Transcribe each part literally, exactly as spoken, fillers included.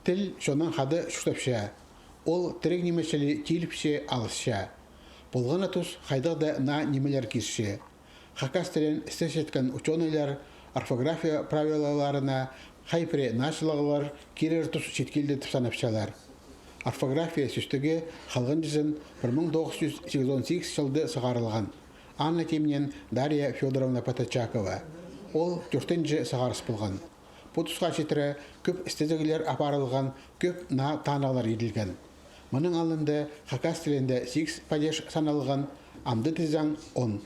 Тіл чоннаң хада чуртапча. Ол тіріг ниме чіли тиліпче, алысча. Полған на тус хайдағ даа наа нимелер кирче. Хакас тілін істезіткен учёныйлар орфография правилаларына хай пірее наачылығлар кирер тус читкелдетіп санапчалар. Орфография сӧстігі халғанҷызын пір муң тоғыс чӱс сигізон сигіс чылда сығарылған. Анна тимнеен Дарья Фёдоровна Поточакова. Ол тӧртінҷі сығарыс полған. Пу тусха читіре кӧп істезіглер апарылған, кӧп наа танығлар иділген. Мының алнында хакас тілінде сигіс падеж саналған, амды тізең он.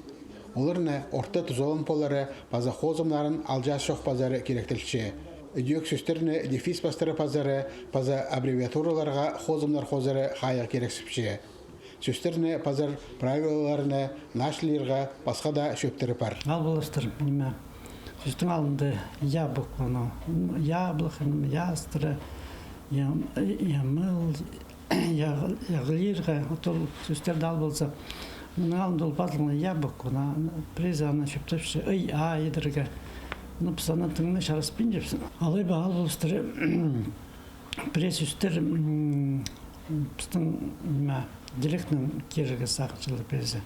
Оларны орта тузалан полары паза хозымнарын алҷаас чох пазары киректелче. Ідӧк сӧстерні дефис пастыра пазары паза аббревиатураларға хозымнар хозары хайығ кирексіпче. Сӧстерні пазар правилаларны наачылирға пасха даа чӧптері пар. Ал полыстыр, ниме, сӧстің алнында я букваны, яблоко, ниме, ястыра, я-, ямыл, яғ-, яғлирға, вот ол сӧстерді ал полза. Мының алнында ол пазылған я букваны, пірезі аны чӧптепче, ый, а идерге. Ну, піс аны тыңнай чараспинчабыс. Алай ба, ал полыстыр, пірее сӧстер, м, пістің, ниме, диалектнең кирерге сағынчалар пірезі.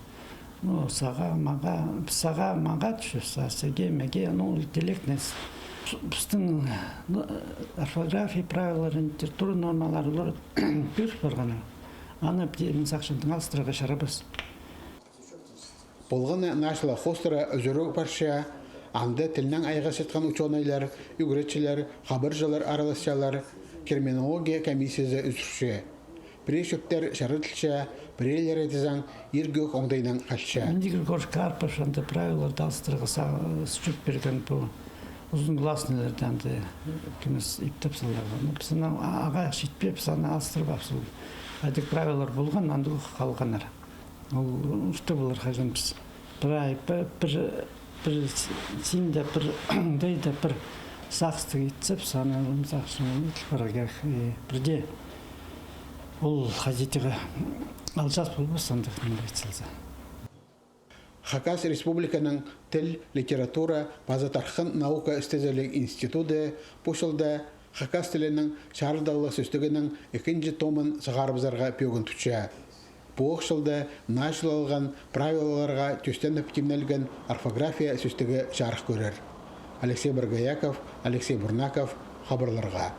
Ну, саға, маға, саға, маға тӱсче, са-, сеге, меге, ну, диалектнең с-, пістің, ну, орфография правилалары, литература нормалары, олар пӧрік парғаннар. Аны пі-, мин сағынчам, тың алыстырарға чарабас. Полған на наачылығ хоостыра ӱзӱріг парча, анда тілнең айғасчатхан учёныйлар, ӱгретчілер, хабарҷылар араласчалар, терминология комиссиязы ӱзӱрче. Пірее чӧптер чарадылча, піреелері тізең иргӧк оңдайнаң халча. Миндий Григорьевич Карпов анда правилаларды алыстырарға са-, чӧп пирген пу узын классныйларны анда кӧмес иптеп саларға. Ну, піс аны а-, ағаа читпеебіс, аны алыстырбаабыс. Ол хайдағ правилалар полған, андағ халғаннар. Ол орта полар хайзы піс. Прай пі-, пір, пір с-, синде пір, дайда пір сағыстығ итсеп, саны сағыстығ итіл парарға, э, пірдее ол хазитіға алҷаас полбас, андағ ниме ит салза. Хакас Республиканың тіл, литература паза тархын наука істезігліг институды пу чылда хакас тілінің чарыдығлығ сӧстігінің ікінҷі томын сығарыбызарға пӧгін тутча. Пу ох чылда наачылалған правилаларға тӧстеніп тимнелген орфография сӧстігі чарых кӧрер. Алексей Боргояков, Алексей Бурнаков, хабарларға.